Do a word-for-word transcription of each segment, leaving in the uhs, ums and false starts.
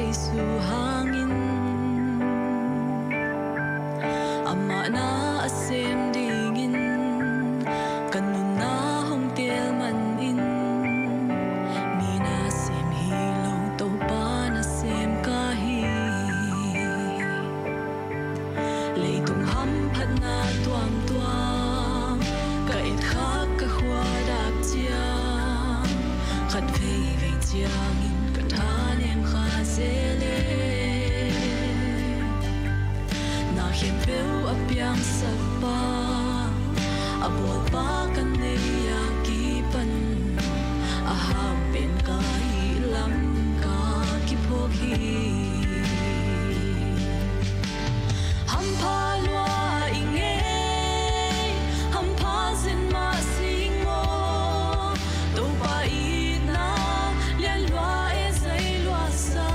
Jesu hangin, amah na a sem dingin ka nunna hong teel manin, mi na sem hi lo, Topa na sem ka hi. Leitung hamphatna tuamtuam ka etkhak ka khua dak ciang, khat veivei ciangin ka thanem kha zel e. Na khempeuh a piangsakpa, a bawlpa ka nei a kipan, a hau pen ka hih lam ka kiphawk hi. Hampha lua i ngei, hampha zen mah sing maw, Topa itna lian lua e, zei lua sa.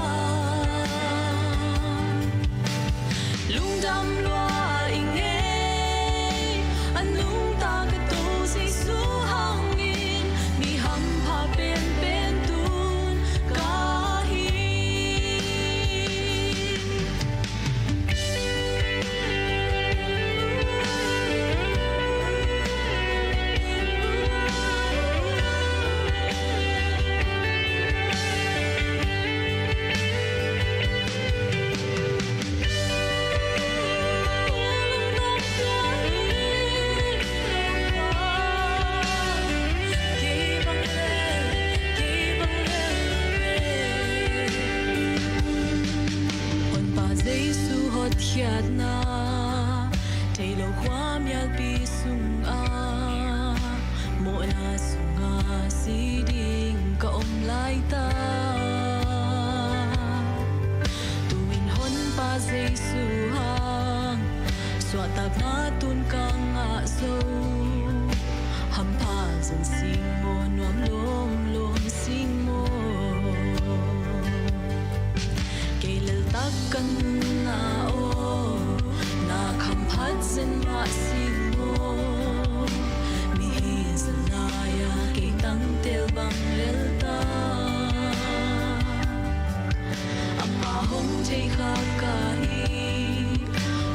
Lungdam lua i ngei, a nungta ka To Jesu hangin, mi hampha penpen tun ka hi. Honpa Jesu hotkhiatna, thei lo khuamialpi sungah, mawhna sungah si ding ka om laitak. Tu-in Honpa Jesu hang suahtakna tun ka ngah zo, hampha zen sing maw, nuam lawmlawm sing maw. Kei leltak ka nunna aw, na khamphat zen mah sing maw. Mihing zen lai-a kei tangtel bang leltak, amah hong theikhak ka hi,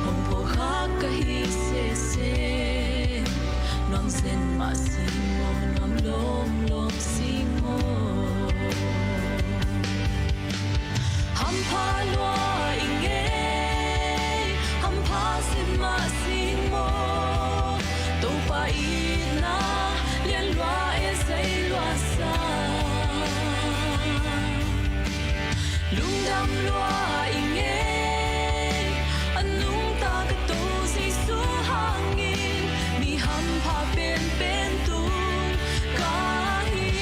hong phawkkhak ka hi sese. Nuam zen mah sing maw, nuam lawmlawm sing maw. Hampha lua i ngei, hampha zen mah sing maw, Topa itna lian lua e, zei lua sa. Lungdam lua i ngei, a nungta ka To Jesu hangin, mi hampha penpen tun ka hi.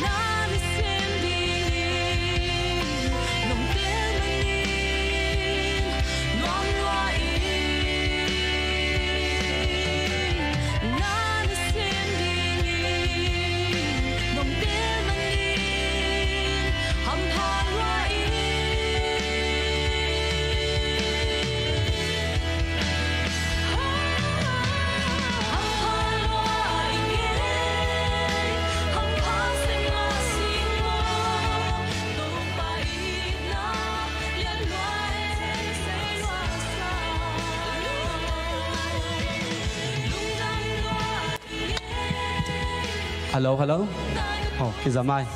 Na nasem dingin nong teel manin, nuam lua ing. Na nasem dingin nong teel manin, hampha lua ing. Hello, hello. Oh, kizamai.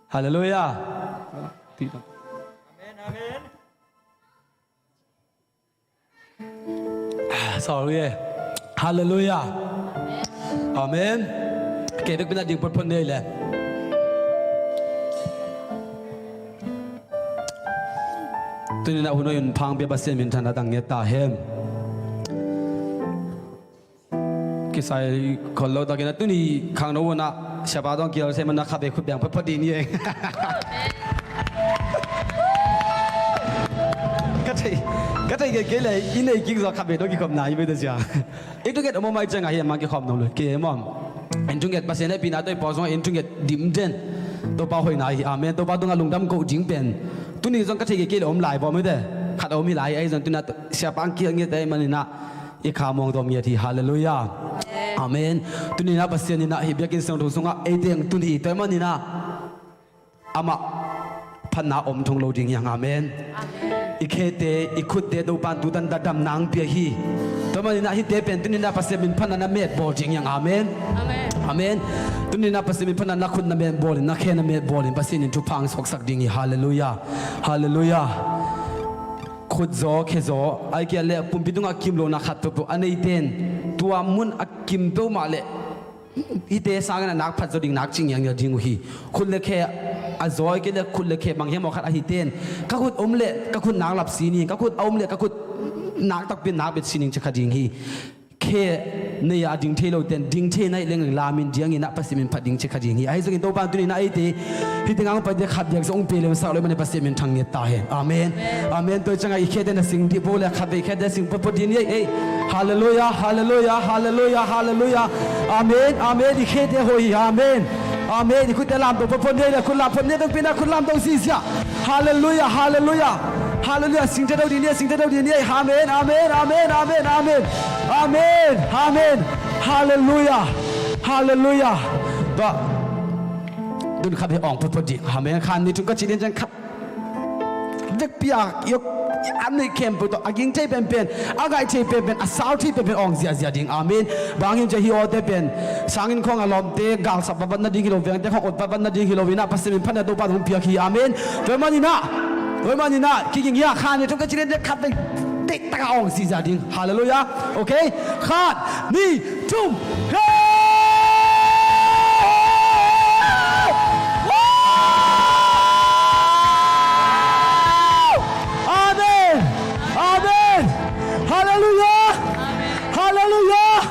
Halleluiah. Amen, amen. Sorry eh. Halleluiah. Amen. Kei bek pina ding photphot nei le. Tuni-in a hun hoih hun pha hong pia Pasian min thangah tang nget ta hen. Kisai khol lo takin a tuni khangno hunah siapa dong kial se manah khabe khut beng photphot ding hi eng. Ka thei, ka thei kei kei le i nei kik zaw khabe dong kikhopna hi ve ta sia. Ei tu nget om om ai ciangah hi a mang kikhawm nong lo kei mawm. En tu nget Pasian hehpihna tawh i pawl zongah en tu nget dim den. Topa hoihna hi. Amen. Topa tungah lungdam koh ding pen tuni zong ka thei kei kei le om lai vawm hi te. Khat a om hi lai ahi zong tuna siapa ang kial ngiat ahi maninah i kha muang dawm ngiat hi. Halleluiah. Amen. Tuni-in ah Pasian in ah hih biakinn siangtho sungah ei teng tun hi. Tua ahih manin ah amah phatna om thong lo ding hi hang. Amen. I khete, i khutte Topa'n tutan damna hong pia hi. Tua ahih manin ah hihte pen tuni-in ah Pasian min phatna na metbawl ding hi hang. Amen. Amen. Tuni-in ah Pasian min phatna na khut na metbawl in, na khe na metbawl in Pasian in thupha hong suaksak ding hi. Halleluiah. Halleluiah. Khut zaw, khe zaw, ahih kei leh pumpi tungah kim lohna khat peuhpeuh a neite in tua mun a kim peuhmah leh hihte sangin a nak phat zaw ding, nak cing ngialngial ding uh hi. Khut le khe a zaw, ahih kei leh khut le khe bang hiam aw khat a hihte in ka khut om leh ka khut nak lap si ning, ka khut a om leh ka khut nak takpi in nak bet si ning ci kha ding hi. Khe nei a ding thei lote in ding thei na hih leng lamin diangin ah Pasian min phat ding ci kha ding hi. Ahi zongin Topa'n tuni-in ah eite hih tengah hong paite khat bek zong hong pia lem sak lo ahih manin Pasian min thang ngiat ta hen. Amen. Amen. Tua ciangah i khete na sing dih bo leh khat vei khete sing photphot dih ni ei. Ei. Halleluiah, halleluiah, halleluiah, halleluiah. Amen, amen. I khete hoih hi. Amen. Amen. I khutte lamto photphot ni ei leh khut lamto phot ni ei, tongpi-in ah khut lamto ziahziah. Halleluiah, halleluiah, halleluiah. Singte do dih ni ei, singte do dih ni ei. Amen, amen, amen, amen, amen. Amen, amen. Halleluiah, halleluiah. Tua tun khat vei awng photphot dih. Amen. Khan ni thum ka cih lian ciang khat vekpi a, a neih khempeuh tawh a ging thei penpen, a ngaih thei penpen, a sau thei penpen awng ziahziah ding. Amen. Bang hang hiam cih leh hih awte pen sanginn khawng a lawmte galsap vatvat nading hi lo, vengte khawng ut vatvat nading hi lo-in ah Pasian min phatna Topa'n hong piak hi. Amen. Tua ahih manin ah, tua ahih manin ah kiging hi a, khan ni thum ka cih lian ciang khat vei deihtak a awng ziahziah ding. Halleluiah. Okay. Khat, nih, thum. Hey! Amen. Amen. Halleluiah. Halleluiah.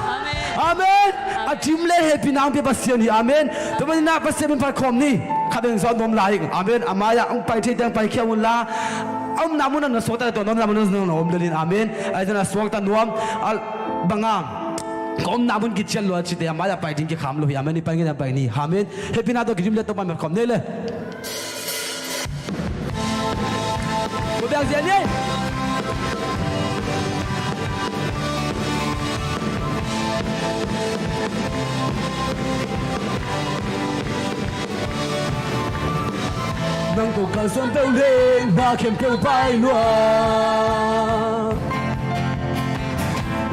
Amen. A dim le hehpihna hong pia Pasian hi. Amen. Tua ahih manin ah Pasian min phat khawm ni. Khat vei zawn nuam lai. Amen. A mai-ah hong pai thei teng paikhia un la, a omna mun ah na suakta leh tua na omna mun ah na om lel in. Amen. Ahi zongin a suakta nuam a bang a ka omna mun kician lua cihte a mai-ah pai ding kikham lo hi. Amen. I pai ngiat a pai ni. Amen. Hehpihna tawh kidim leh Topa min phat khawm ni ei leh. Ko biang zia ni. Nang tawh kalsuan peuh leh na khempeuh pai lua.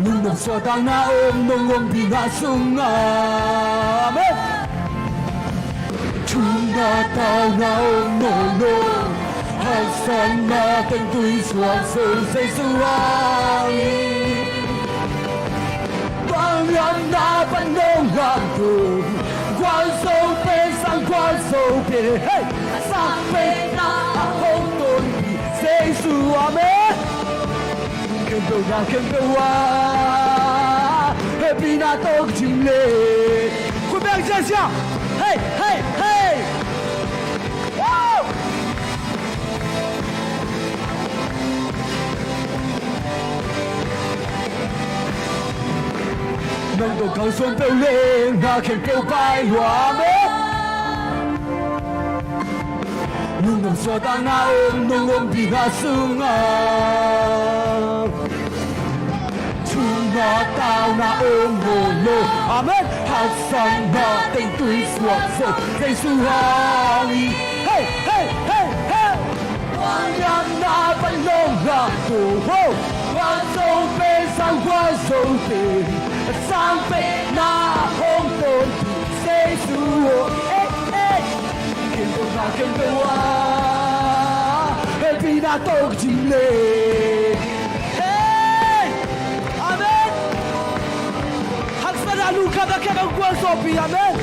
Lungnuam suahtakna om nong ompihna sungah. Amen. Thumna tauna om nawn lo, haksatna teng tui suak zo Jesu hangin. Vangliatna pan nong ngak tung, gualzo pen sang gualzo pen, hey! Sangpenna a hong tonpih Jesu, amen. Khempeuh na khempeuh ah hehpihna tawh kidim leh. Khut beng ziahziah. Hey, hey, hey. Woo! Nang tawh kalsuan peuh leh na khempeuh pai lua, amen. Lungnuam suahtakna om nong ompihna sungah. Thumna tauna om nawn lo, amen. Haksatna teng tui suak zo Jesu hangin. Hey, hey, hey, hey. Vangliatna pan nong ngak tung, ho. Gualzo pen sang gualzo pen, sangpenna hong tonpih Jesu, oh, eh, eh. Khempeuh na khempeuh ah hehpihna tawh kidim leh. Hey! Amen. Haksatna lungkhamna khempeuh gualzawhpih, amen.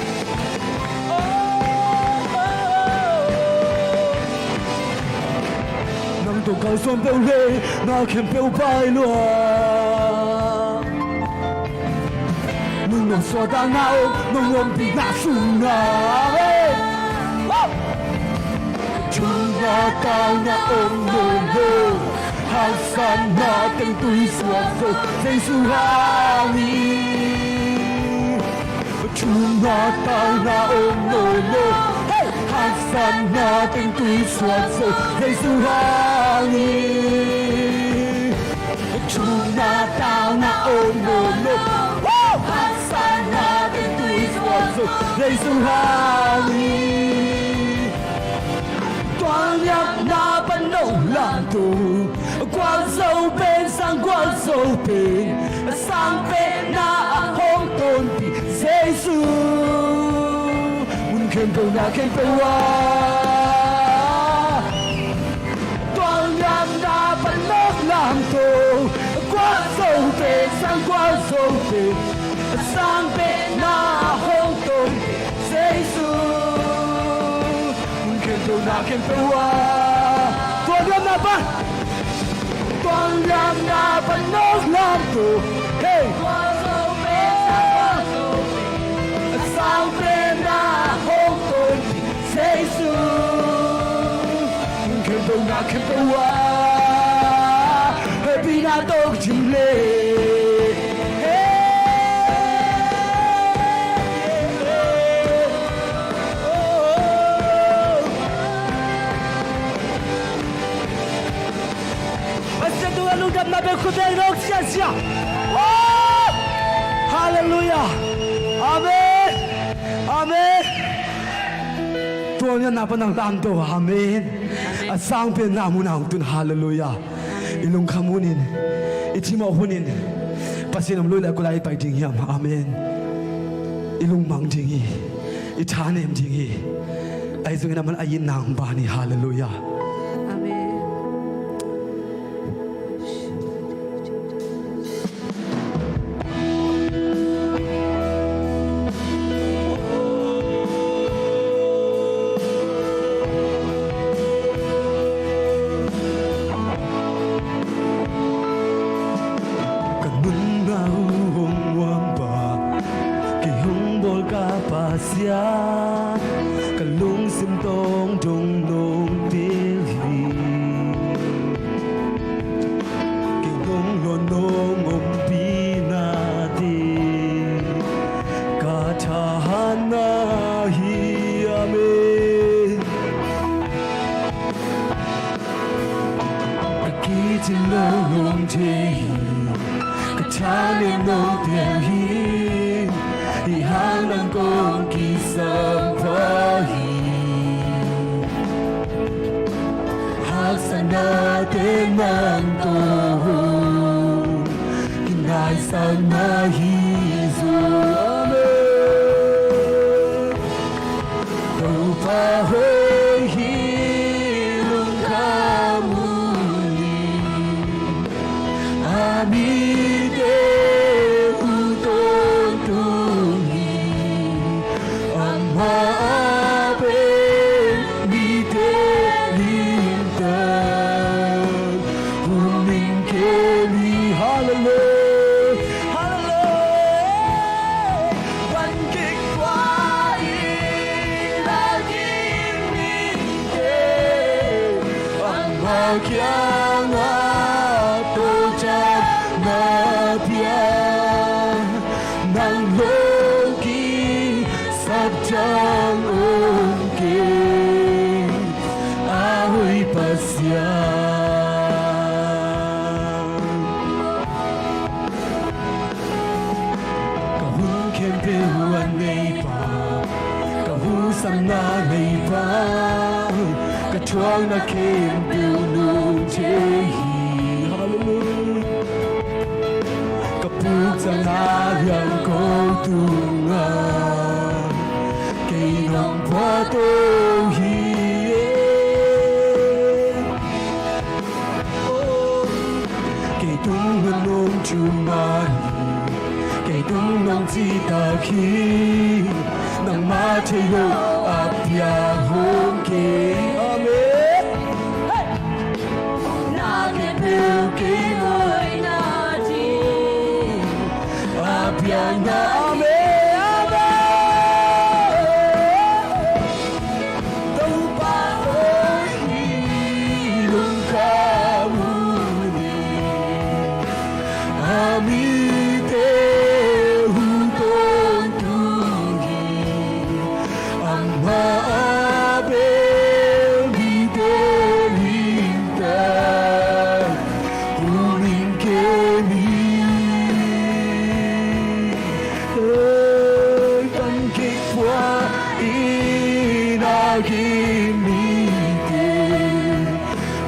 Nang tawh kalsuan peuh leh na khempeuh pai lua. Lungnuam suahtakna om nong ompihna sungah, amen. Thumna tauna om nawn lo, haksatna teng tui suak zo Jesu hangin. Thumna tauna om nawn lo, hey! Haksatna teng tui suak zo Jesu hangin. Thumna tauna om nawn lo, woo! Haksatna Jesu hang hi. Tualniamna pan nong lamto, gualzo pen sang gualzo pen, a sang penna a hong tonpih Jesu. Mun khempeuh na khempeuh ah tualniamna pan nong lamto, gualzo pen sang gualzo pen, a sang penna a hong tonpih Jesu. Mun khempeuh na khempeuh ah tualniamna pan, tualniamna pan nong lamto, hey, a sang penna a hong tonpih Jesu. Khempeuh na khempeuh ah hehpihna tawh kidim le. Pasian tungah lungdamna bek khut beng dong siasia. Halleluiah. Amen. Amen. Tualniamna pan nong lamto. Amen. A sang penna mun ah hong tun. Halleluiah. I lungkham hunin, i thimawh hunin, Pasian om lui le kua lai pai ding hiam? Amen. I lungmang ding hi. I thanem ding hi. Ahi zongin a man a itna hong ban hi. Halleluiah. Amen. Ka nunna uh hong uangpa, kei hong bawl ka Pasian, ka lungsim tawng dong nong tel hi. Kei nong lon nong ompihna te ka thahatna hi. Amen. Ka kicin lo nong thei hi, ka thanem nong tel hi. Hih hang nang kong kisam pha hi. Haksatnate nang tawh kinaisakna hi zaw. Amen. Topa hoih hi, lungkham un. A mite uh tawntung hi. Amah a pen mite limtak hong ming kem hi. Halleluiah. Halleluiah. Van kik pua in a ding mite amah kiangah tawlchanna pia. Nang lawngki saptang om kei, a hoih Pasian. Ka hun khempeuh a neipa, ka huhsakna neipa, ka thuakna khempeuh nong thei hi. Halleluiah. Ka pukchanna hiang ko tungah kei nong phuahto hi. Kei tung nong nong thum mah hi. Kei tung nong citak hi. Nangmah thei lo a piang hong kei. Amen. Hey! Na khempeuh kei hoihna ding a piangna. Amen. Amen. Topa hoih hi, lungkham un. A mite uh tawntung hi. Amah a pen Kimite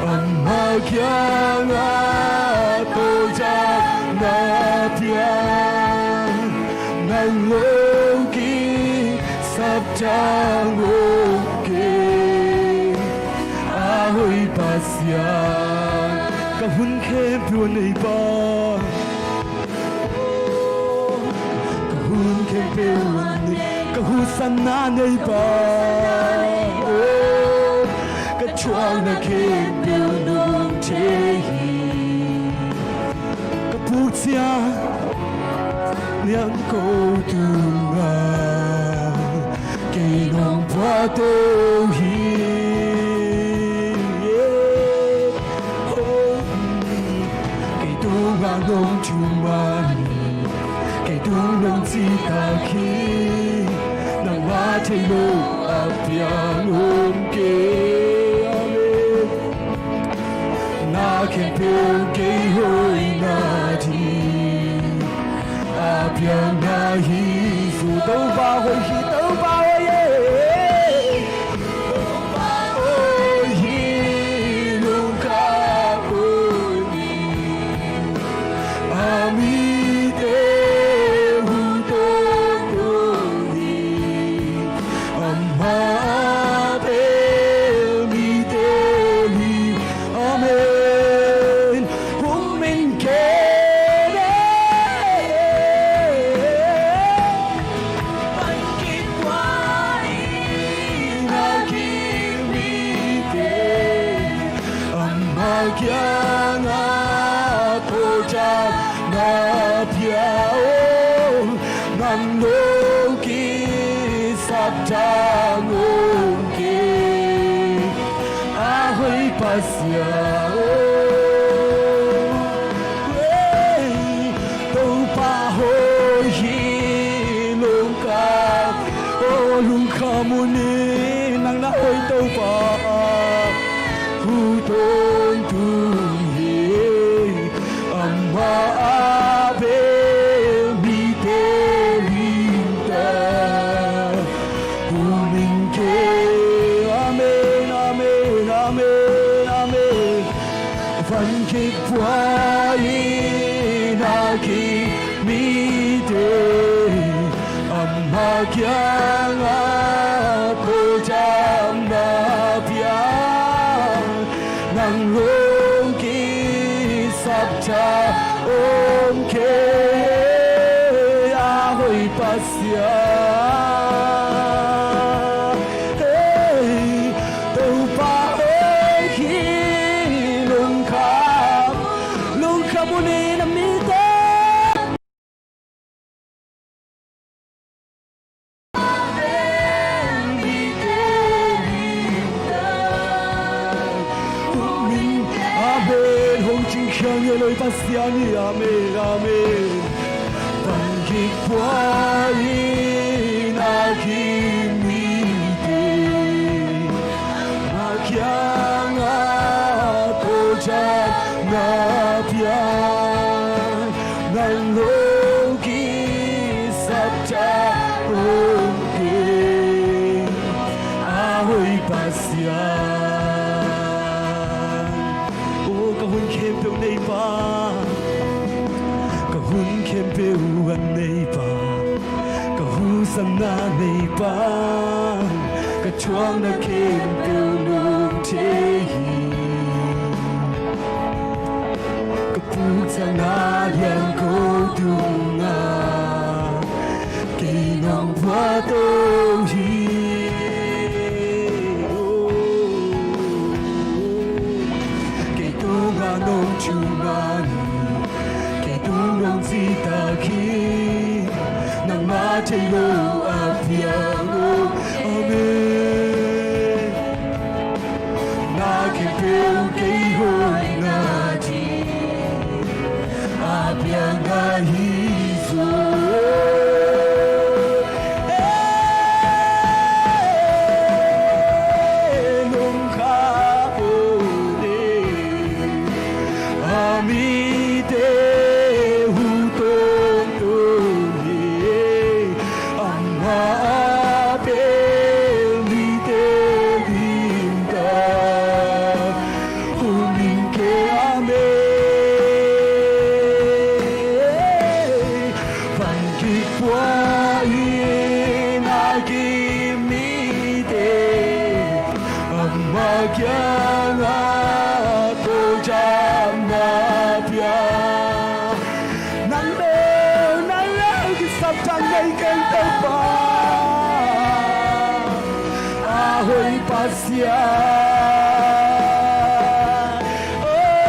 amah kiangah tawltanna pia, nang lungkim saptang ung kei, a hoih Pasian. Ka hun khempeuh a neipa, ka hun khempeuh a nei, ka husanna neipa, oh, ka thuakna khempeuh nong thei hi. Ka pukciang liangko tungah kei nong puahto hi. Oh, kei tungah nong thuman hi, kei tung nong citak hi. Nangmah thei lo a piang om kei. Amen. Na khempeuh kei hoihna ding a piang na hi. Topa hoih hi, Topa hoih hi. Topa hoih hi, lungkham un hi. A mite hu tawntung hi. Amah bel mite hi. Amen. Hong min kei leh pan kik pua in, a kimite amah kiangah tawltanna pia, oh, nang lungkim saptang ung kei, a hoih Pasian. Oh, eh, Topa hoih hi, lungkham, oh, lungkham un hi. Nang na hoih, Topa. Hu tawntung hi. Amah a bel mite lim ta, hong min kei. Amen, amen, amen, amen. Van kik pua in, a kimite amah kiangah tawltanna pia, nang lungkim saptang ung kei, a hoih Pasian. Hey, Topa hoih hi, lungkham, lungkham un hi, na mite. Amen. Hong cingkhia ngei lo i Pasian hi. Amen, amen. Van kik pua in, a kimite amah kiangah tawltanna pia, nang lungkim saptang ung kei, a hoih Pasian. Oh, ka hun khempeuh neipa, ka hun khempeuh a neipa, ka husanna neipa, ka thuakna khempeuh nong thei hi. Ka pukciang na liangko tungah kei nong puahto hi. Kei tungah nong thuman hi, kei tung nong citak hi. Nangmah thei lo a piang om. Amen. Na khempeuh kei hoihna ding a piang na hi zaw. Hey, lungkham un hi. A mite hu tawntung hi. A Kiangah tawldamna pia. Nang lo, nang lo kisapdang nei keng Topa, a hoih Pasian. Oh,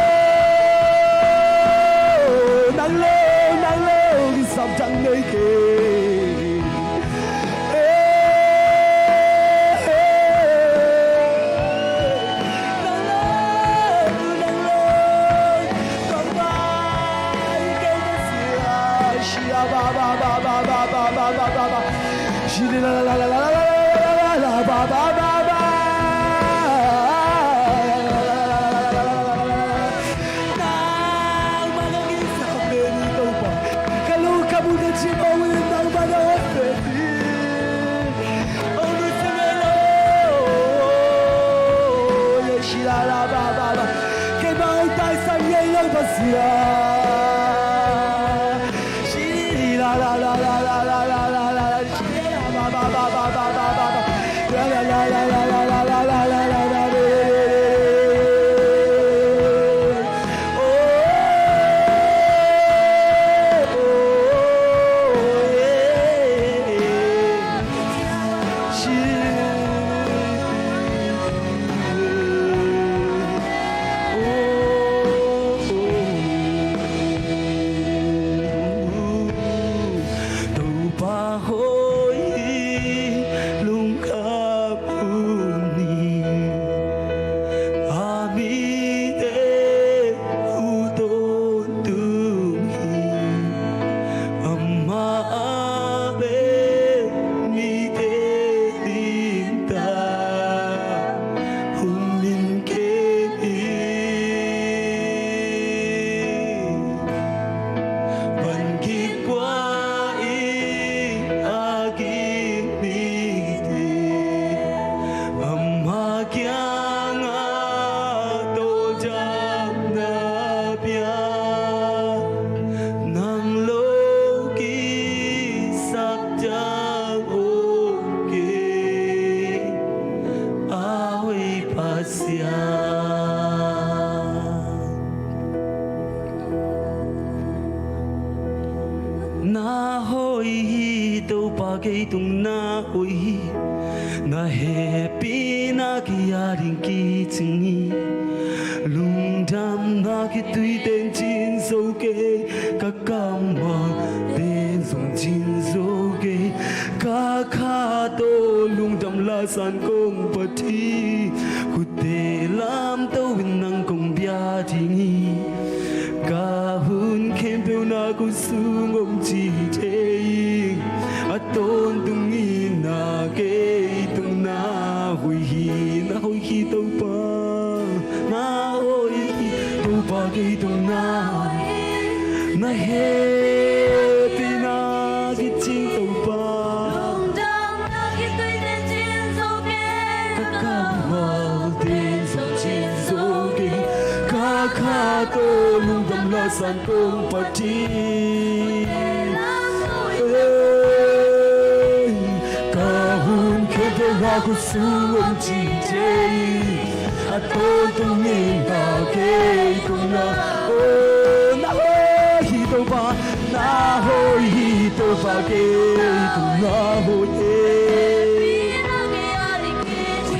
nang lo, nang lo kisapdang nei keng. Nangmah na kisap pen hi Topa. Ka lungkham uh ka cih mawk uh in nangmah na hoih pen hi. Hong nusia ngei lo. Keimah hong taisan ngei lo Pasian. Topa hoih hi, lungkham hun hi. A mite uh tawntung hi. Amah a pen mite ding tawh hong lim kei hi. Van kip pua in a kip mite, amah kiangah tawldamna pia. Nang lo kisapdang om kei, a hoih Pasian. Na hoih hi Topa, kei tung na hoih hi. Na hehpihna kei a ding kicing hi. Lungdamna kituite in cin zo kei, ka kammalte in zong cin zo kei. Ka kha tawh lungdam lasan kong phat hi. Khutte lamto in nang kong bia ding hi. Ka hun khempeuh na khut sung om ci thei hi. A tawntung in na kei tung na hoih hi. Na hoih hi Topa, na hoih hi Topa, kei tung na hoih hi. Na hehpihna kicing Topa, lungdamna kituite in cin zo kei. Ka kammalte in zong cin zo kei. Ka kha tawh lungdam lasan kong phat hi. Ka hun khempeuh na khut sung om ci thei hi. A tawntung in na kei tung na, oh, na hoih hi Topa, na hoih hi Topa, kei tung na hoih hi.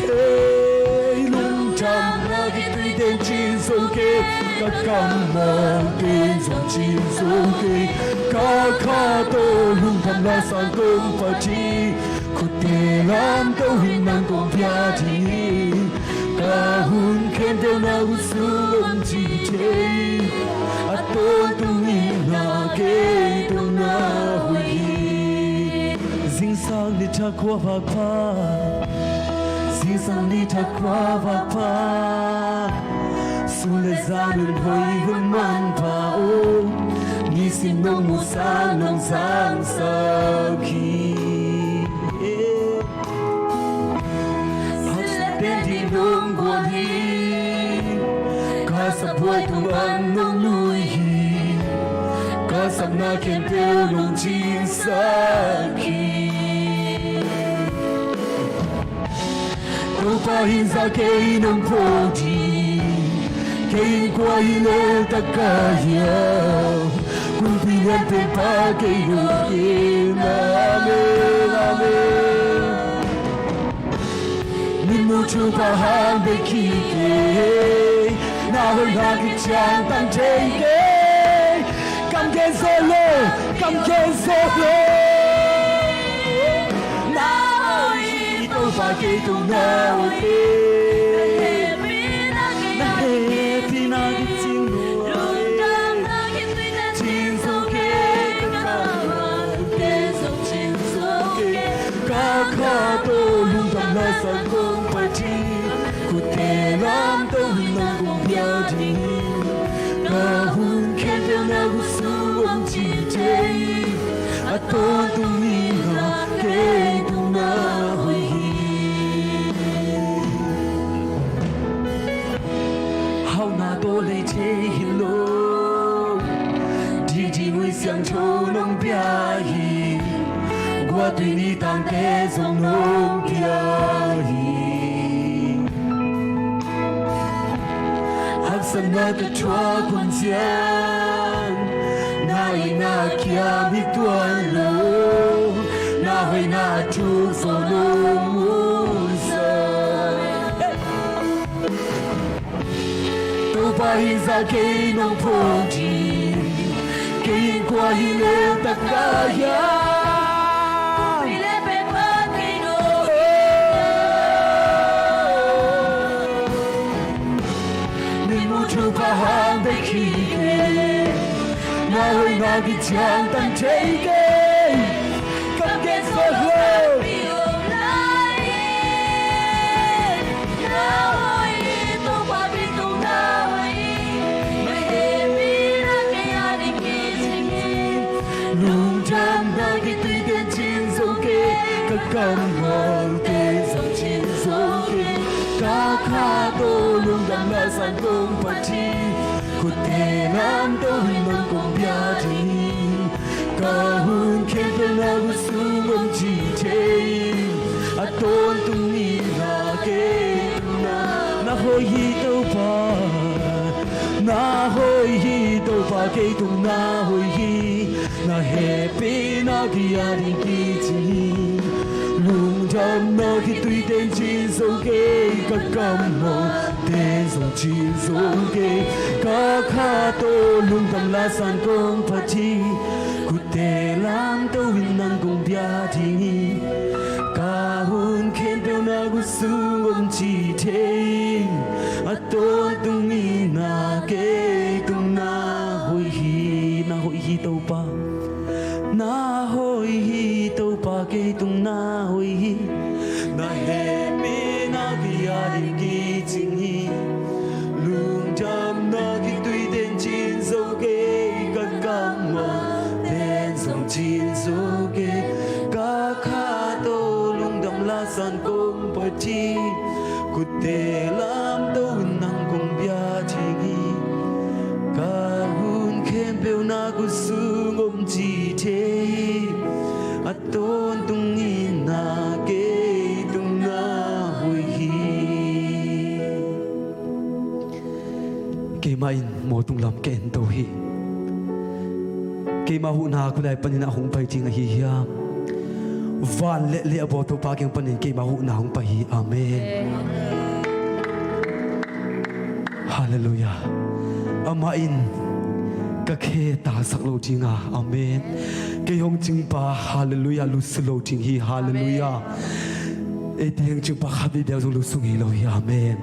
Hei, lungdamna kituite in cin zo kei, ka kammalte in zong cin zo kei. Ka kha tawh lungdam lasan kong phat hi. Khutte lamto in nang kong bia ding hi. Ka hun khempeuh na khut sung om ci thei hi. A tawntung in na kei tung na hoih hi. Zingsang ni thak khua vak pha, zingsang ni thak khua vak pha. Sun le zan hun hoih hun manpha aw, nisim nong musak nong zangsak hi. Pasian pen ding nong guan hi. Ka sapbuai tungah nong lui hi. Ka sapna khempeuh nong cinsak hi. Topa Pa hi zah kei nong pho ding, kei in kua hi lel tak ka hiam? Kumpi lian pen pa kei nong in. Amen, amen. Min mu thupha hang bek hi kei, na hoihna kician tang thei kei. Kam gen zo lo, kam gen zo lo. Na hoih hi Topa, kei tung na hoih hi. Na hehpihna kicing lua hi. Cin zo kei ka kam a, khutte zong cin zo kei. Ka kha tawh lungdam la san kong phat hi. Khutte lamto in nang kong bia ding hi. Ka hun khempeuh na khutsung om ci thei hi. A tawntung ni na kei tung na hoih hi. Hauhna tawh lei thei hi lo, didi Kha Siangtho nong pia hi. Guahtui ni tangte zong nong pia hi. Haksatna ka thuak hun ciang, na itna kiam hi tuan lo, na hoihna thuk zaw nong musak. Topa hi zah kei nong pho ding, kei in kua hi lel tak ka hiam? Min mu thupha hang bek hi kei, na hoihna kician tang thei kei. Kam gen zo lo. Lungdamna kituite in cin zo kei, ka kammalte zong cin zo kei. Ka kha tawh lungdamna san kong phat hi. Khutte lamto in nang kong bia ding hi. Ka hun khempeuh na khutsung om ci thei hi. A tawntung ni na kei tung na. Na hoih hi Topa, na hoih hi Topa, kei tung na hoih hi. Na hehpihna ki-at in kicing hi. Lungdamna kituite in cin zo kei, ka kammalte zong cin zo kei. Ka kha tawh lungdamna san kong phat hi. Khutte lamto in nang kong bia ding hi. Ka hun khempeuh na khutsung om ci thei hi. A tawntung ni na kei tung na hoih hi. Na hoih hi Topa, na hoih hi Topa, kei tung na hoih hi. Na hehpihna ki-at in kicing hi. Lungdamna kituite in cin zo kei, ka kammalte zong cin zo kei. Ka kha tawh lungdamna san kong phat hi. Khutte lamto in nang kong bia ding hi. Ka hun khempeuh na khutsung om ci thei hi. A tawntung ni na kei tung na hoih hi. Keimah in mawtung lam ka ento hi. Keimah huhna koi lai panin a hong pai ding ahi hiam? Van le lei a bawl Topa kiang panin keimah huhna hong pai hi. Amen. Halleluiah. Amah in ka khe talsak lo ding a. Amen. Kei hong cingpa, halleluiah, lusu lo ding hi. Halleluiah. Eite hong cingpa khat vei bel zong lusu ngei lo hi. Amen.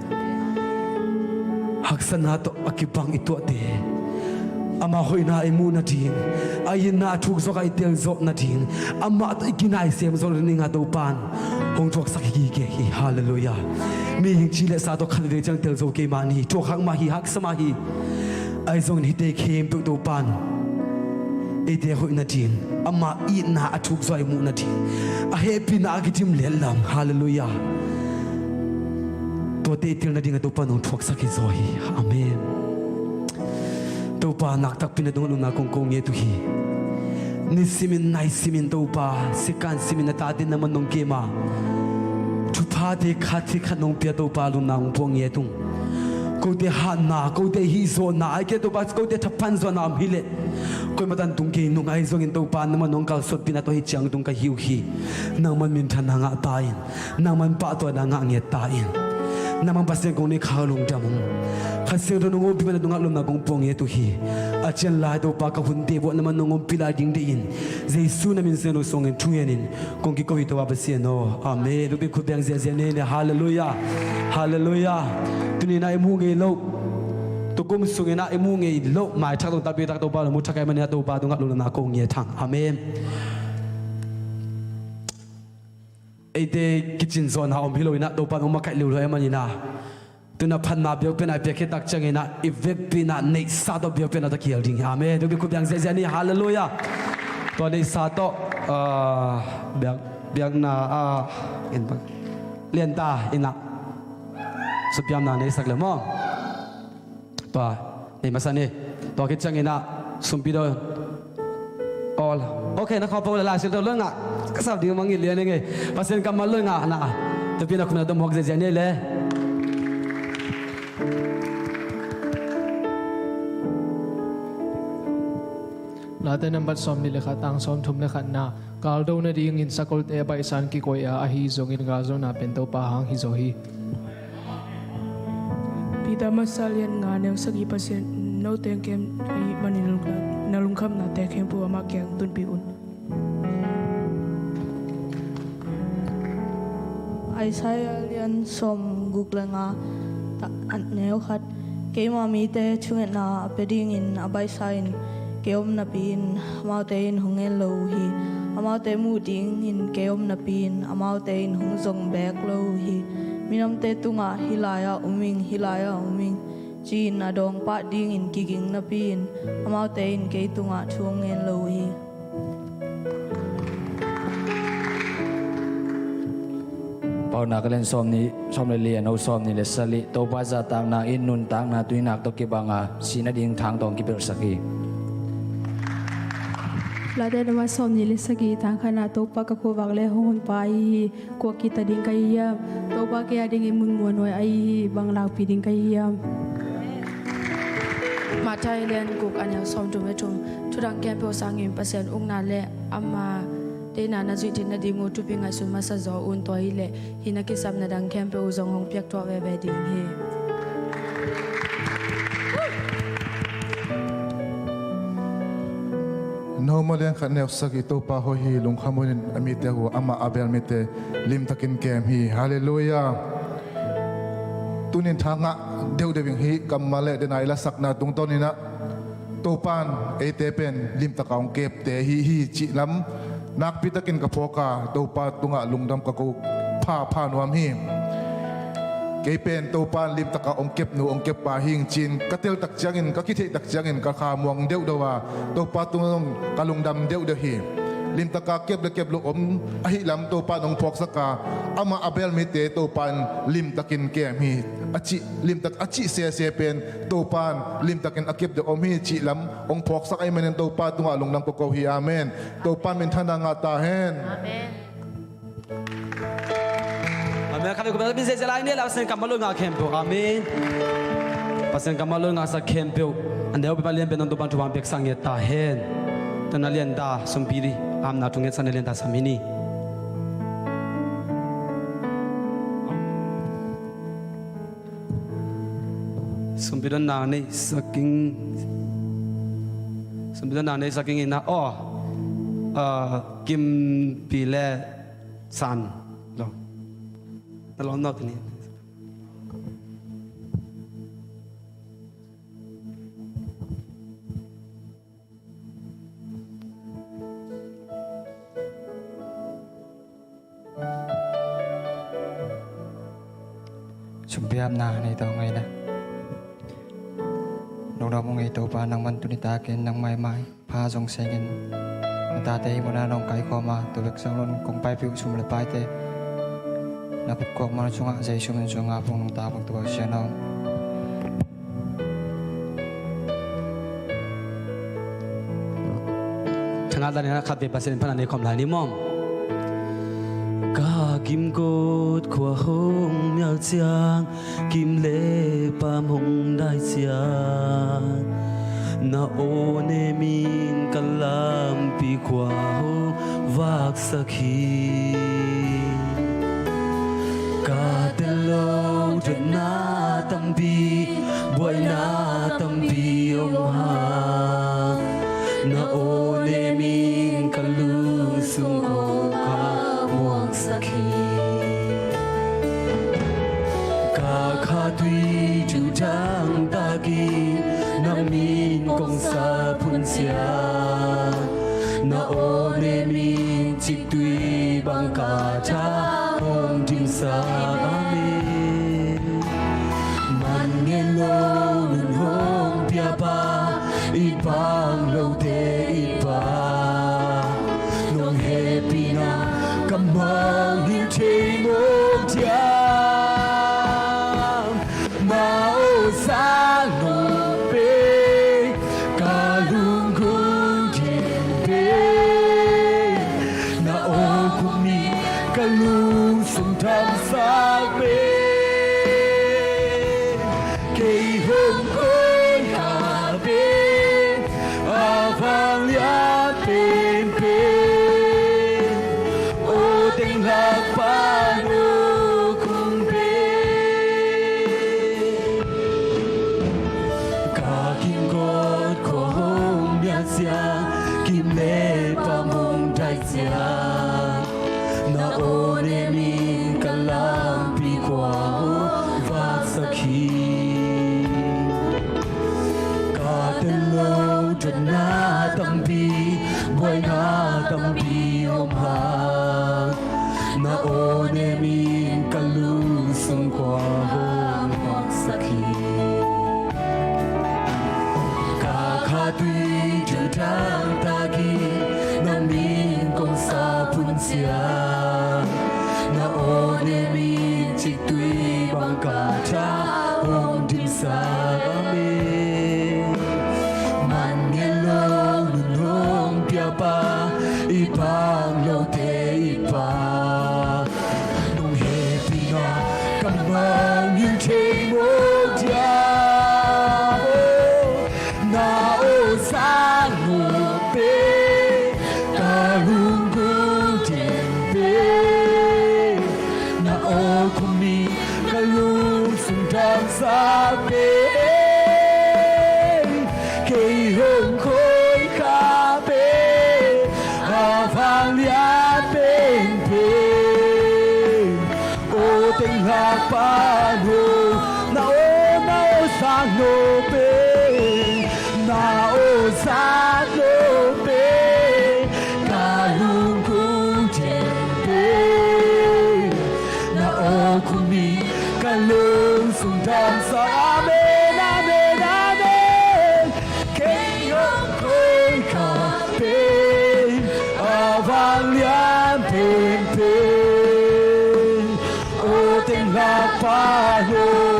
Haksatna tawh a kibang i tuahte, amah hoihna i muh nading, a itna a thuk zawk a i tel zawh nading, amah tawh i kinai sem zawh nading a Topa'n hong thuaksak hi kei hi. Halleluiah. Mihing ci le sa tawh khat vei ciang tel zo kei mah ni, thuak hak mah hi, haksa mah hi. Ahi zongin hihte khempeuh Topa'n eite hoih nading, amah itna a thuk zawh a i muh nading, a hehpihna a kidim letlam. Halleluiah. Tuate i tel nading a Topa'n hong thuaksak hi zaw hi. Amen. Topa, naktakpi na dong lungna kong ko nget uh hi. Nisimin naisimin Topa, sikan simin na tate na man nong kem a, thupha Ate khat hi khat nong pia Topa, lungdam kong puak ngiat ung. Kote hatna, kote hihzawhna, ahih kei leh Topa, kote thaphan zawhna om hi leh, koima tan tung kei nung, ahi zongin Topa, nangman nong kalsuanpihna tawh hih ciang tung ka hi uh hi. Nangman minthanna ngah ta in, nangman pahtawina ngah ngiat ta in. Nangman Pasian kong nei kha, lungdam ung. Kha Siangtho nong ompih manin tua nong ngah lungdam kong puak ngiat uh hi. A ciang lai Topa, ka hunte vuah nangman nong ompih lai ding deih in, Jesu na min siangtho suangin thungen in kong kiko hi Topa Pasian aw. Amen. Tupi khut beng ziahziah ni. Halleluiah. Halleluiah. Tuni-in ah i muh ngei loh, tukum sungin ah i muh ngei loh maithak tawh takpi tak Topa lungmuang thak ahih manin ah Topa tungah lungdamna kong ngen thang. Amen. Eite kicin zawhna om hi lo-in ah Topa in hong makaih leuleu ahih manin ah, tu-in ah phatna biakpiakna i piak khit tak ciangin ah i vekpi-in ah neihsa tawh biakpiakna tawh kihel ding hi. Amen. Tupi khut beng ziahziah ni. Halleluiah. Tua neihsa tawh, ah, biak, biakna, ah, in bang. Lianta in ah sumpiamna neisak le maw. Tua nei masa ni. Tua khit ciangin ah sumpi dawn. All. Ok, na khua po le Lai Siangtho lua ngah. Ka sap ding mangngilh lian ing ei. Pasian kammal lua ngah na. Tupi na khum na dom hok ziahziah ni le. Late nambat sawmnih le khat, tang sawmthum le khat na. Galdo nadingin sakolte a baihsa in kikoih a, ahi zongin galzawhna pen Topa hang hizaw hi. Peter masa lian nga, neu sagih. Pasian in note kem ahih manin na lungkhamnate khempeuh amah kiang tunpih un. Isaiah lian sawmguk le nga, ta-, neu khat. Keima mite thungetna a pia dingin a baihsa in kei om napi-in amaute in hong ngen lo uh hi. Amaute muh dingin kei om napi-in amaute in hong zong beek lo uh hi. Minamte tungah, "Hih lai-ah om ing, hih lai-ah om ing," ci-in a dawng pah dingin kiging napi-in amaute in kei tungah thu hong ngen lo uh hi. Paunak lian sawmnih, sawm le li, a neu sawmnih le sagih. Topa zahtakna in nuntakna tuninak tawh kibang a, sih nading thang tawh hong kipelhsak hi. Late nambat sawmnih le sagih, tang khatna. Topa ka khuavak le hong honpa ahi hi. Kua kita ding ka hi hiam? Topa kei a dingin mun muanhuai ahi hi. Bang lakpih ding ka hi hiam? Matthai lian guk, a neu sawmthum le thum. Thudang khempeuh sangin Pasian ukna le ama deihna na zuih theih nading uh thupi ngaihsun masa zaw un. Tua hi leh hih na kisapna dang khempeuh uh zong hong piak tuah veve ding hi. Nehemiah lian khat, neu sagih. Topa hoih hi, lungkham un, a mite uh, amah a bel mite limtakin kem hi. Halleluiah. Tuni-in thangah deuhdeuh ing. Hih kammal le dena i lasakna tungtawnin ah Topa in eite pen limtaka hong kepte ahi hi cih lam nakpitakin ka phawk a, Topa tungah lungdam ka ko phapha nuam hi. Kei pen Topa in limtaka hong kepnu hong keppa hi ing ci-in ka tel tak ciangin, ka kitheih tak ciangin ka kha muang deuhdeuh a, Topa tungah zong ka lungdam deuhdeuh hi. Limtaka kep le kep lo om ahih lam Topa in hong phawksak a, amah a bel mite Topa in limtakin kem hi. A cih, limtak a cih sese pen Topa in limtakin a kepdeuh om hi cih lam hong phawksak ahih manin Topa tungah lungdam ka ko hi. Amen. Topa in minthanna ngah ta hen. Amen. Amen. Khatvei khuavak le min zia zia lai ni, la Pasian kammal lua ngah khempeuh. Amen. Pasian kammal lua ngahsak khempeuh, a neu pen, a lian pen, nang Topa in thupha hong piaksak ngiat ta hen. Tua na lian ta sumpi dih, amna thungetsak na lian ta sam hi ni. Sumpi dawnna neisak ing. Sumpi dawnna neisak ing in ah, aw, ah, Kimpi le San lo. Na lawm nawk ni. Sumpiamna nei to ngaina. Lungdam ung ei Topa, nangman tuni takin nang maimai pha zong sengin, na tate hih muna nong kaikhawm a, tua bek sang lo-in kong paipih uh sum le paite na khut kawkma sungah Jesu min sungah phung nong ta phung tua sian aw. Thangah danin a khat vei Pasian phatna nei khawm lai ni maw. Ka Kimkot khua hong mial ciang, Kim le Pam hong dai ciang, na aw ne min ka lampi khua hong vaksak hi. Ka tel lo dotna tampi, buaina tampi om hang, na aw ne min ka lungsung kong ka muangsak hi. Ka kha tui tu dang takin, na min kong sa phun ciang, na aw ne min ciktui bang ka tha hong dimsak. Amen. Man ngen lo nun hong piapa, i pang lote i Pa, nong hehpihna ka mangngilh thei mawk diam? Na aw sang nop pen, ka lunggulh den pen, na aw khut min ka lungsung damsak pen, kei hong koih kha pen, a vanglian penpen, aw teng lak pan aw khum pen. Ka kimkot khua hong mial ciang, Kim le Pam hong dai ciang, na aw ne min ka lampi khua hong vaksak hi. Ka tel lo dotna tampi, buaina tampi om hang, na aw ne min ka lungsung khua hong vaksak hi. Ka kha tui tu dang takin, na min kong sa phun ciang, na aw ne min ciktui bang ka tha hong dimsak. Amen. Man ngen lo nun hong piapa, i pang lote i Pa, nong hehpihna ka mangngilh thei mawk diam? Na aw sang nop pen, ka lunggulh den pen, na aw khut min ka lungsung damsak pen, kei hong koih kha pen, a vanglian penpen, aw teng lak pan aw. Na aw, na aw sang nop pen, na aw sang nop pen, ka lunggulh den pen, na aw khut min ka lungsung damsak. Amen, amen, amen. Kei hong koih kha pen, a vanglian penpen, aw teng lak pan aw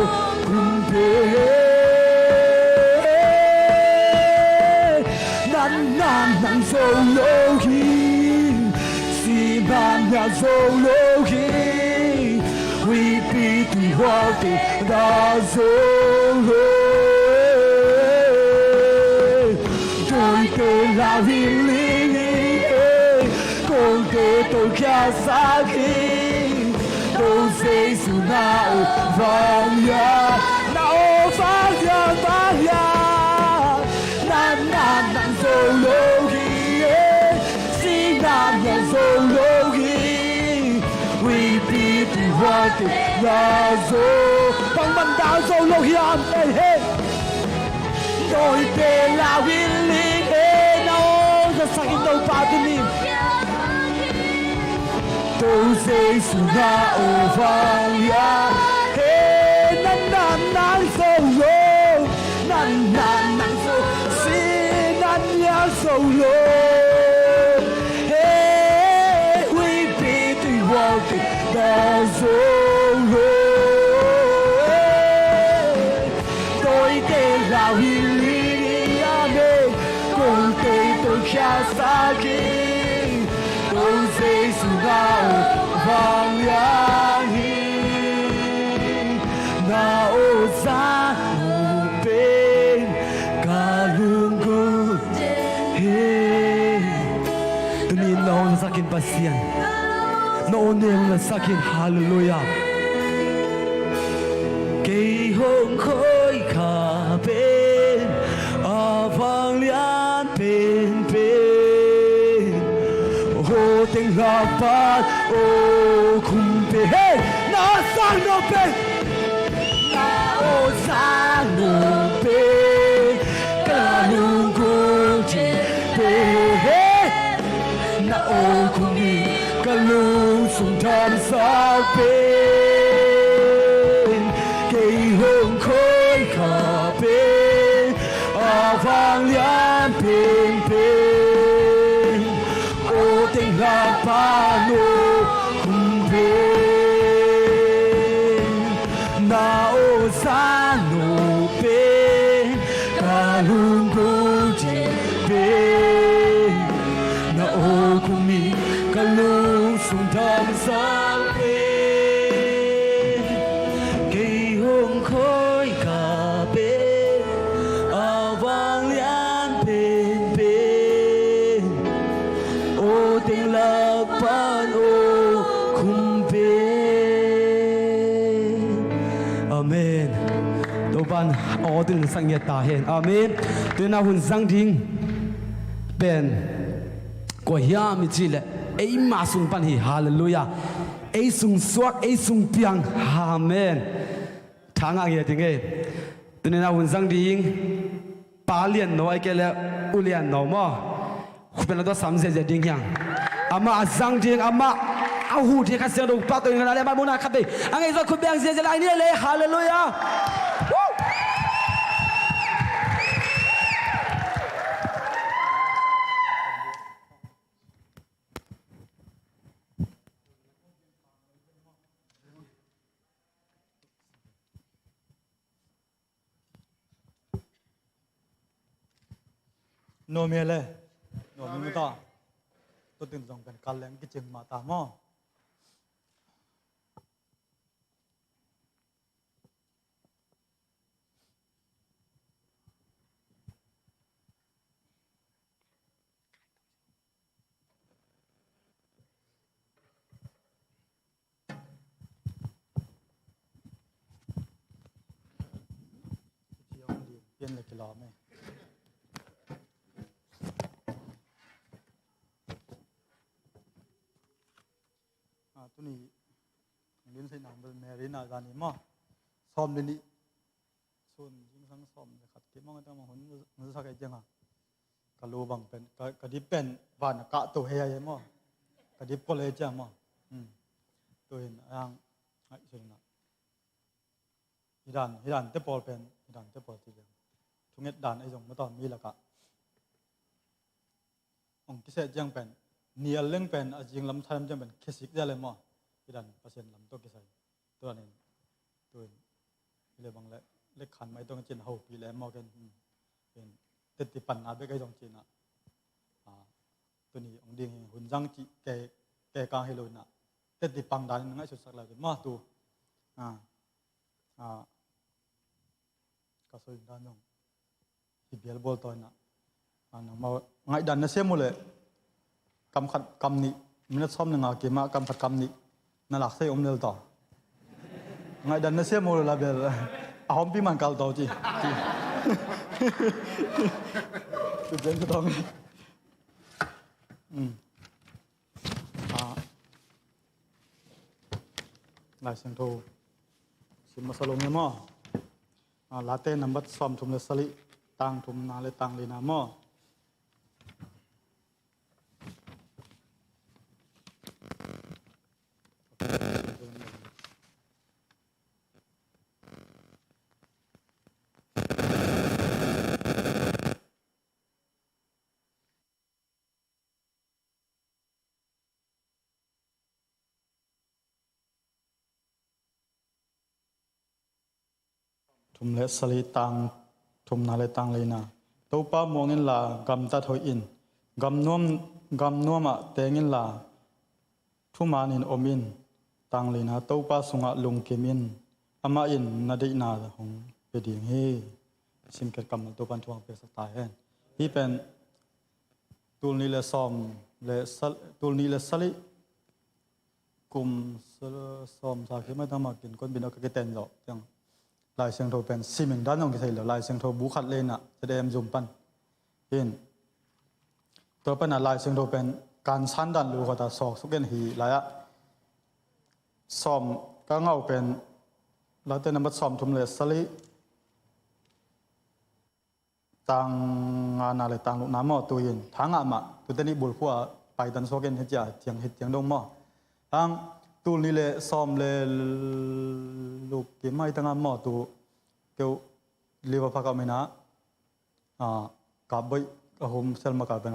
khum pen. Nang, nang, nang zo lo hi, si nang, nang zo lo hi. Huihpi tuihualte na zo lo. Dawite lau hi ling hi, kolte tawlkhiasak hi. To Jesu na aw vanglian, na aw vanglian, vanglian. Nang, nang, nang zo lo hi, si nang, nang zo lo hi. Huihpi tuihualte na zo. Bangmah na zo lo hi, amen, he. Dawite lau hi ling hi, na aw zasak in Topa tuni. To Jesu na aw vanglian, he, nang, nang, nang zo lo. Nang, nang, nang zo, si nang, nang zo lo. He, huihpi tuihualte na zo lo. Dawite lau hi ling hi, amen. Kolte tawlkhiasak hi. To Jesu na aw vanglian. Aw za nong pen ka lunggulh hi. Tuni in na aw zasak in Pasian, na aw neu zasak in. Halleluiah. Kei hong khoika pen a vanglian penpen, aw teng lak pan aw khum pen. Hei, na sang nong pen, na aw sang nong pen ka lunggulh cih pen. Hei, na aw khum in ka lungsung damsak pen. Kei hong khoika pen a vanglian penpen, aw teng lak pan aw khum pen. Na aw za nong pen ka lunggulh cih pen, na aw khum in ka lungsung damsak pen. Kei hong khoika pen a vanglian penpen, aw teng lak pan aw khum pen. Amen. Topa'n aw teng lungsak ngiat ta hen. Amen. Tuni-in a hun zang ding pen kua hiam i cih leh eima sung pan hi. Halleluiah. Ei sung suak, ei sung piang. Amen. Tha ngah ngiat ding ei. Tuni-in a hun zang ding Pa Lian No, ahih kei leh U Lian No maw? Khut beng la tua sam ziahziah ding hiang. Amah a zang ding, amah a huh ding Kha Siangtho pahtawi ding a, na leh amah muhna khat vei a ngeih zong khut beng ziahziah lai ni le. Halleluiah. Woo! Nuam hi le. Nuam hi mu ta. Tua teng zong pen kal leng kicing mah ta maw. Pian le kilawm e. A, tuni hong din theih nang bel Mary na zani maw? Sawm le nih. Sun zingsang sawm le khat kei mawng a tang mawng hun hun sak ei ciang a, ka lu bang pen, ka, ka dip pen van a kah to hei a hi maw? Ka dip kol hei ciang maw? Hmm. Tuhin a hang ngaihsun in a, hi dan, hi dan te pawl pen, hi dan te pawl ci liang. Thunget dan ei zong mataw mi lakah hong kiseh ciang pen, nial leng pen, a zing lam thalam ciang pen khesik zia le maw? Hi dan Pasian lam tawh kisai. Tua nin, tuin, hi le bang le, le khan mai tong cin hopih le maw ken, hmm. Ken, teti panna bek ei zong cin a. A, tuni hong ding hi hun zang cih ke, ke kang hi lo in a. Teti pang dan in ngaihsutsak lai cin maw tu. A, a, ka soi dan zong. Hi bial bawl taw in a. A, nangmah ngaihdan na siam uh leh kam khat kam nih, minute sawm le nga kim ah kam khat kam nih na lak thei om lel taw. Ngaihdan na siam uh leh la bel a hawmpi man kal taw ci. Ci. Ci pian ka tawng. Um. A, Lai Siangtho sim masa lo nge maw? A, Late nambat sawmthum le sali, tang thumna le tang lina maw? Thum le sali, tang thumna le tang lina. Topa muang inla gamtat hoih in. Gamnuam, gamnuamah teng inla thumanin om in. Tang lina, Topa sungah lungkim in. Amah in na deihna hong pia ding hi. Simkhiat kammal Topa'n thu hong piaksak ta hen. Hih pen tul nih le sawm le sal, tul nih le sali kum sal, sawm sa khi mai tang mah kin kon bin a ka kiten zawh tiang. Lai Siangtho pen simin dan hong kisei lo. Lai Siangtho bu khat le na ZAM zum pan. Hin. Tua pan a Lai Siangtho pen kan san dan lu khat a sawk suk in hi lai ah. Sawm ka ngau pen Late nambat sawm thum le sali tang ngana le tang lukna maw tu hin. Thangah mah tu teni bulphu a paitan suak in hitia tiang hit tiang dong maw. Hang tul nih le sawm le luk ki mai tanga maw tu keu liva phakah mina a, kapboih a hum sel maka pen